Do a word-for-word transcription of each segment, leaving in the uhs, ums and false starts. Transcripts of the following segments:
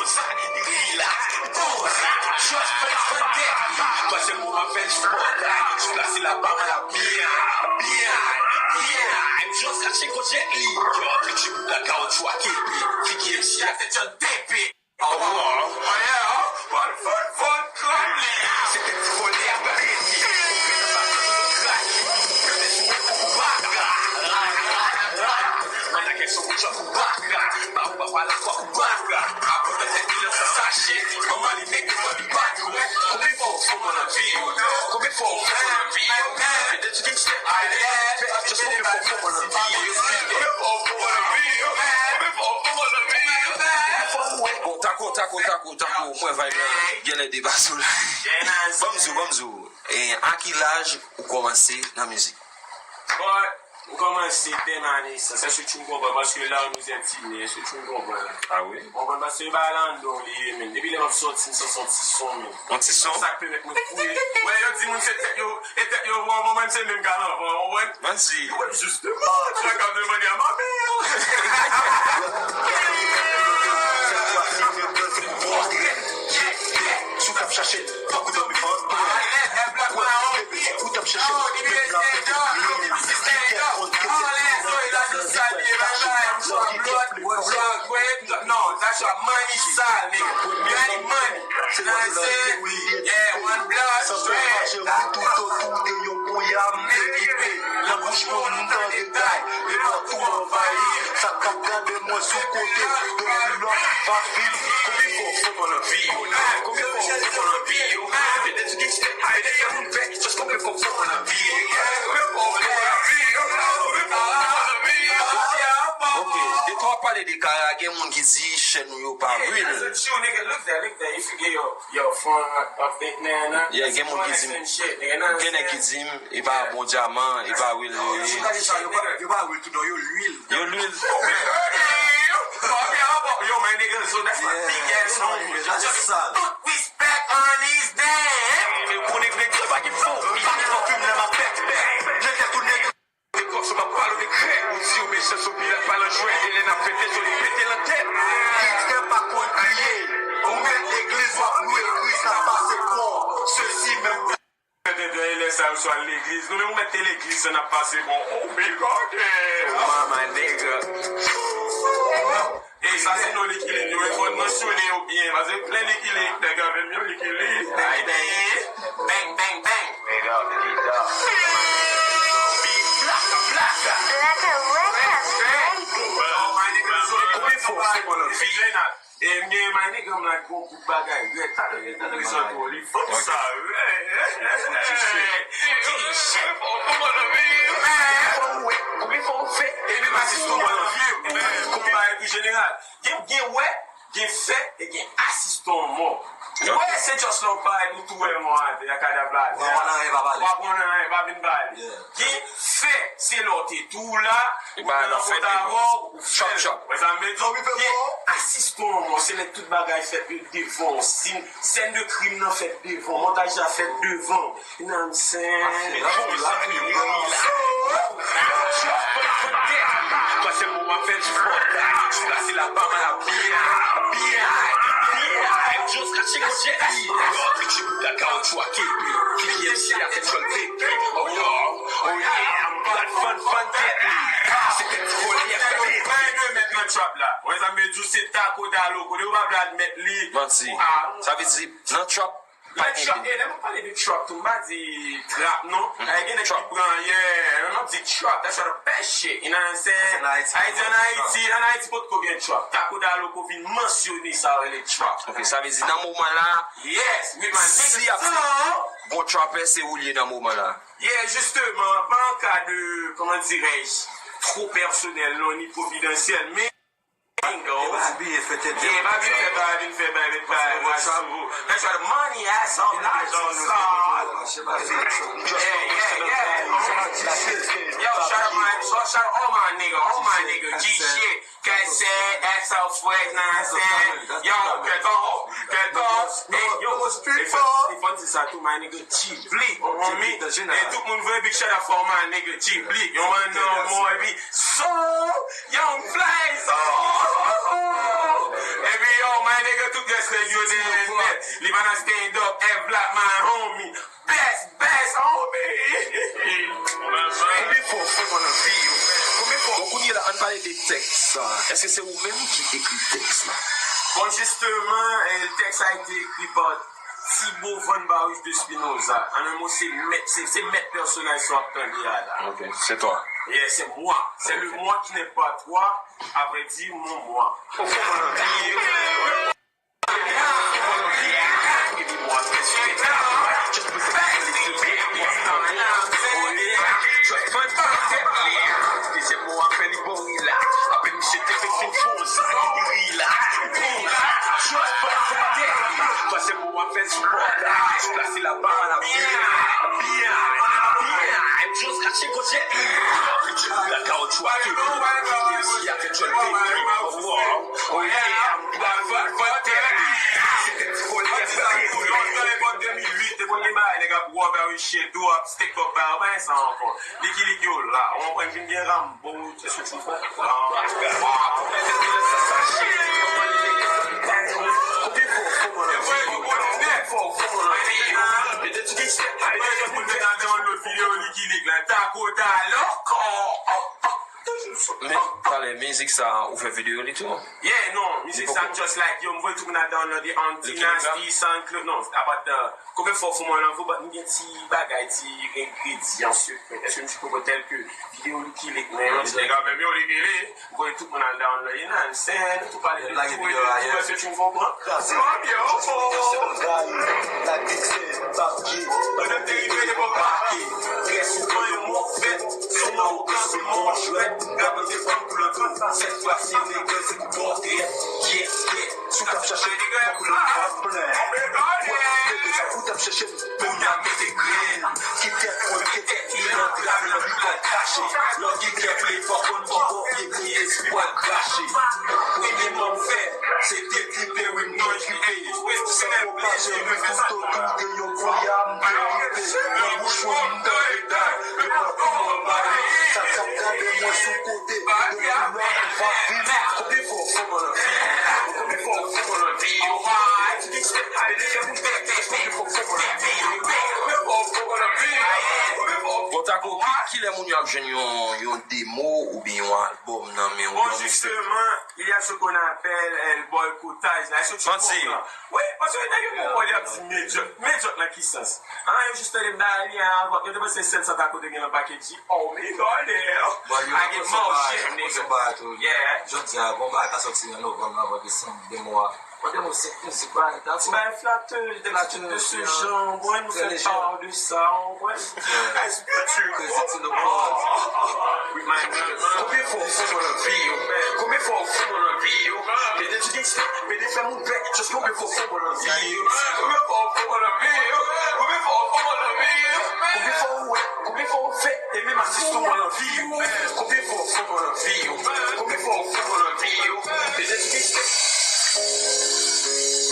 Sa, li ri la, li poze, just fè l fè tèt li. Twazèm moman fè l fò la, sou plas li la pa mal la, byen, byen, byen. M just kache kou tèt li. Yo, piti bout la kawotchou ak epe, figi M C a se John Pepe. Oh, oh, oh, yeah, oh, fò l, fò l, fò l, trap li. Se tèt ti vòlè a pete. Ou fè nan baton, nou krache. Ou fè sou mwen kou baka. Mwen nan kè sou kou chòf kou baka. Ba ou papa la fò kou baka. Apre tèt li nan sa sache. Manman li nèg li fò li pa dwe. Konbyen fò ou fò mwen nan vi yo? Konbyen fò ou fò mwen nan vi yo? Pete ti gangstè. Just konbyen fò ou fò mwen nan vi yo? Konbyen fò ou fò mwen nan vi yo? Konbyen fò ou fò mwen nan vi yo? Bon, tako, tako, tako, tako, mwen vibe la genlè depase w la. Ban m di w, ban m di w, e, a ki laj ou kòmanse nan mizik? Bon, m kòmanse dè ma nesans, èske w konprann? Paske la nou zètine, èske w konprann? Ah wi? Ou konprann? Paske e pa landon li ye, men. Depi lè m ap sòti, m sòti yon ti son, men. Yon ti son? Sa k pèmèt mwen fouye. Wè, yo di moun se tèt yo, e tèt yo pran, mwen menm se menm galanvan, ou konprann? Manti. Wi, jisteman, sa k ap demande a ma mère. Si w t ap chache l, tankou zanmi an. Ou t ap chache l, menm la fè tout li, ki tè konn ke tèt. Non, that's why money sal, nigga. Money, money. Nan se, yeah, one blood, straight. Toutotou de yon ponyam dekipe. Nan bouch moun m tande tay. Lemò tou anvayi. Sa k ap gade mwen sou kote. Depi lòt va vin. Konbyen fò w fè mwen nan vi yo? Konbyen fò w fè mwen nan vi yo? Pete ti gangstè. Ay, de fè moun pè. Just konbyen fò w fè mwen nan vi yo? Konbyen fò w fè mwen nan vi yo? Konbyen fò w fè mwen nan vi yo? Ok, depi w ap pale de Kara, gen moun ki di chèn ou yo pa real. Yeah, gen moun ki di m, gen nèg ki di m, e pa bon dyaman, e pa real li ye. Yo pa real tou non, yo lwil. Yo lwil. Yo, my nigga, so that's my big ass homie. Just put respect on these names. Konnen nèg yo pa gen fo. Pa gen fo, fim nan m ap bèk, bèk. Nèg yo tou nèg. Te kòk sou m ap pale de krèk. Ou di yo mechan, so pilat pa lan jwèt. E lè n ap fete, so li pete lan tèt. Gangstè pa konn kriye. Ou mèt legliz, w ap lwe Kris, n ap pase bon. Sesi menm. Tenten, e lè sa yo sou al legliz. Nou menm, ou mèt te legliz, n ap pase bon. Oh, big up. Mama, nigga. E sa se non Likilin yo, e fò n mansyone yo byen, paske plen Likilin, nèg avè m yo Likilin. Ay, bang, bang, bang, bang. Big up, big up. Big blaka, blaka. Blaka, blaka, baby. Konbyen fwa w fè mwen nan vi? E m gen my nigga m la gon bout bagay rèd. Talè m pou prezante w li. Fòk sa rèd. Konbyen fwa w fè? E menm asiste w mwen nan vi. Konbyen bagay pi jeneral. Gen, gen wè, gen fè, e gen asiste yon mò. Wè, se just lè w parèt, ou tou wè mò atè a, kadav la atè a. Ou pa konn anyen, pa pale. Ou pa konn anyen, pa vin pale. Gen fè, se lè w te tou la, ou nan kont avè w, ou fè l. Wè sa m vle di? Gen asiste yon mò, se lè tout bagay fèt devan w. Sèn de krim nan fèt devan w, montaj la fèt devan w. You know what I'm saying? Twazèm moman fè l fò. Sou plas li la pa mal ap byen, byen, byen. Just kache kou tèt li. Yo, piti bout la kawotchou ak epe. Figi M C a fè tchòl pepe. Oh, oh, oh, yeah. Bad fan, fan tèt li. Se tèt ti vòlè a fè pepe. Mwen de mèt nan trap la. Wè sa m vle di w, se tako dalo. Kote ou pa vle admèt li. Manti. Sa vle di, nan trap, pa gen trap, e lè m ap pale de trap tou, m pa di trap non. Gen nèg ki pran, yeah, m ap di trap, that's what a best shit, you know what I'm saying? Ayiti, ann Ayiti, ann Ayiti potko gen trap. Tako dalo ko vin mansyone sa yo rele trap. Ok, sa vle di nan moman la, yes, with my niggas, si ap gon trapper, se ou l ye nan moman la. Yeah, justement, pa an ka de, comment dirais-je, trop personnel non, ni confidentiel, men Bingo. Yeah, pa vin fè bay, vin fè bay, met bay, bay sou. That's why the money ass on nice and small. Yeah, yeah, yeah. Yo, shout out my, shout out all my nigga, all my nigga, G shit. K S A, X L Fred, know what I'm saying? Yo, Kevon, Kevon, hey, yo, Stefan, Stefan, c'est ça, tout my nigga. Ghibli, homie. E tout moun voye big shout out for my nigga Ghibli. Yo, man, no more, epi so, young fly, so. Epi yo, my Nèg yo tout rès nèg yo dèyè nèt. Li pa nan stand up, Evla, my homie. Best, best, homie. Konbyen fwa w fè mwen anvi yo? Konbyen fwa? Bon, kounye a la, ann pale de tèks sa. Èske se ou menm ki ekri tèks la? Bon, justement, euh, le texte a été écrit par Thibaut Van Barus de Spinoza. En un mot, se mèt, se, se mèt pèsonaj sa w ap tande a la. Ok, c'est toi. Yeah, c'est moi. C'est le moi qui n'est pas toi, à vrai dire, mon moi. Fò, fò mwen anvi yo. Dezyèm mo a fè li bon rilaks. Apre misye te fè fin poz, li rilaks, li poz. Just pa fè tèt li. Twazyèm mo a fè sipòta. Sou plas li la pa mal ap byen, byen, byen. Just kache gòj li. Li la kawoutchou ak tout. Kite li si avè djòl peyi. Oh, oh, oh, yeah. Lontan, epòk de mil uit, te konn gen bagay, nèg ap wò, ba wi, shit, do ap, stick up, ba, ba, sa ankò. Likilik yo la, ou konprann, vin gen Rambo, ti sou ti fò. Konbyen fwa w fè mwen anvi yo? Konbyen fwa w fè mwen anvi yo? Mete ti gangsta, mete ti moun ki nan download videyo Likilik la, tako ta loko. Men, talè, mizik sa, ou fè videyo li tou? Yeah, non, mizik sa, m just like, yo, m voye tout moun al download li, on Dynasty, SoundCloud, non, apat de, konbyen fwa w fè mwen anvi, but m gen ti bagay, ti engredyan sekrè. Èske m di poko tèl ke videyo Likilik, men, nèg a menm yo, Likili, m voye tout moun al download, you know what I'm saying? Nou tou pale de tou, e de tou, èske tu m konpran? Kraze. Konbyen, oh, oh, oh. Gaye, la glisè, papye, pandan te rive devan pake. Trè souvan, yon mò fèt, sou mò okan, se mò jwèt. Gade te pran pou lantou, sèt fwa si legal, se pou pòtrè. Yeah, yeah. Si w t ap chache, fòk ou nan plen. Mete sa, ou t ap chache, pou n ap mete grenn. Ki tèt mwen, ki tèt li nan dra blan, li pa kache. Lò ki kè vle, fòk konn ki bò pye li ye, si w al krache. Premye mò m fè, se te tripe, wi, m tripe. San pwopaje, wi, kouto tou, de yon poulya, m te tripe. Nan bouch mwen, m tande dal, de mò tou mò pale. Sa k ap gade mwen sou kote, de koulè m va viv. Konbyen fwa w fè mwen anvi? Konbyen fwa w fè mwen anvi? Bon, tako, ki, kilè moun yo ap jwenn yon, yon demo oubyen yon albòm nan men w, yon mixtape? Bon, justement, il y a ce qu'on appelle, euh, le boycottage. Là, est-ce que tu comprends? Wi, paske nèg yo konprann, y ap di medyòk. Medyòk nan ki sans? Ah, yo jis tande m bagay li a avan. Yo te panse sèl sa tako te gen nan pakej li. Oh, mi gade. Bon, yo, a gen manje, nèg. Yeah. Jodi a, gon bagay ka sòti nan novanm, avan desanm, de mwa. Mande mwen se mizik ba eta ti bay flatè, des trucs de ce genre, ouais, nous fait part de ça, ouais. Est-ce que tu comprends? Konbyen fwa w fè mwen anvi yo? Konbyen fwa w fè mwen anvi yo? Mete ti gangsta, mete fè moun pè, just konbyen fwa w fè mwen anvi yo? Konbyen fwa w fè mwen anvi yo? Konbyen fwa w fè mwen anvi yo? Konbyen fwa w wè? Konbyen fwa w fè? E menm atis tou mwen anvi yo. Konbyen fwa w fè mwen anvi yo? Konbyen fwa w fè mwen anvi yo? Mete ti gangsta.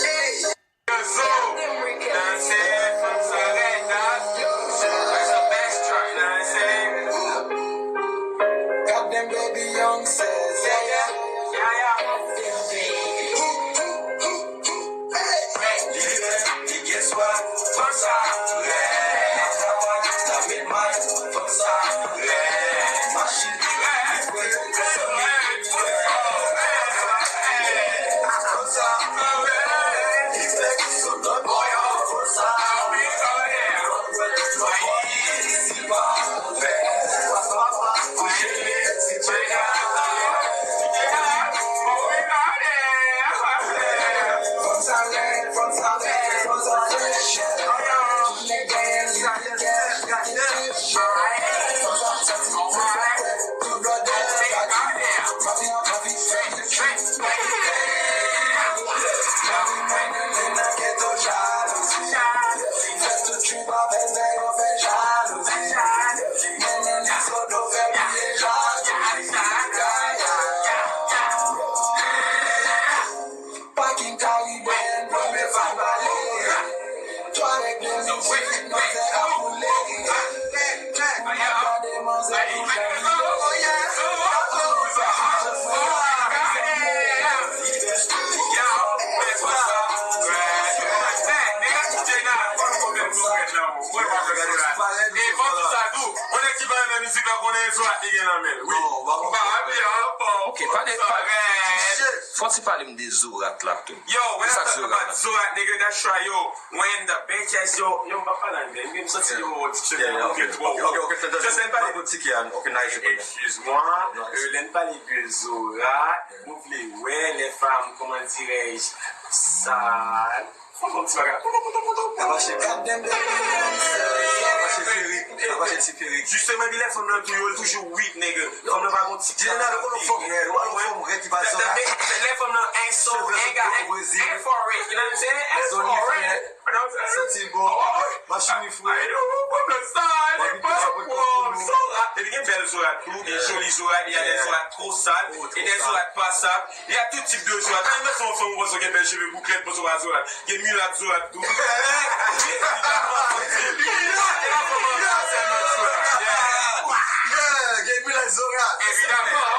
Hey! Yo, Zo, nan se fanm sa rèd la. That's the best track, nan se. Got them baby young says, yeah, yeah. Yeah, yeah. Got them baby. Hey. Li gen, li gen swa, fanm sa rèd. N ap travay, n ap met may, fanm sa rèd. Machin, li fre, fanm sa rèd. Fucking Caribbean, premye fwa m pale. Twa nèg de mizik, manzè ap boule. Pou m ap gade manzè tou jan li ye. Zorat li gen nan men l, wi. M pa raple ankò. Ok, pale, pale. Fò ti pale m de Zorat la tou. Yo, when I talk about Zorat, nigga, that's right, yo. When the bitches, yo, yo, m pa pale anglè. M santi yo diksyonè an anglè twò. Just lè n pale. Excuse-moi, euh, lè n pale de Zorat, nou vle wè les femmes, comment dirais-je, sales. Fò m fè yon ti bagay. L ap mache, l ap mache ferik, l ap mache ti ferik. Jisteman, epi lè fanm nan tou yo, l toujou weak, nigga. Fanm nan pa gon ti. Jeneral, ou konn yon fanm rèd, ou pa yon fanm rèd ki pa zòn. Lè fanm nan ass so, ain't got ass for it, you know what I'm saying? Ass for it. You know what I'm saying? Santi bon. Mache ni fre. Ay, yo, fanm nan sale, pa bon. Zorat. Epi gen bèl Zorat tou, gen joli Zorat, gen de Zorat twò sal, gen de Zorat pa sal. Il y a tout type de Zorat. Ann, mwen se yon fanm, ou panse w gen bèl cheve bouklèt, panse w pa Zorat. Gen milat Zorat tou. Evidaman, fanm se milat. E pa fanm an sèlman Zorat. Yeah, gen milat Zorat. Evidaman.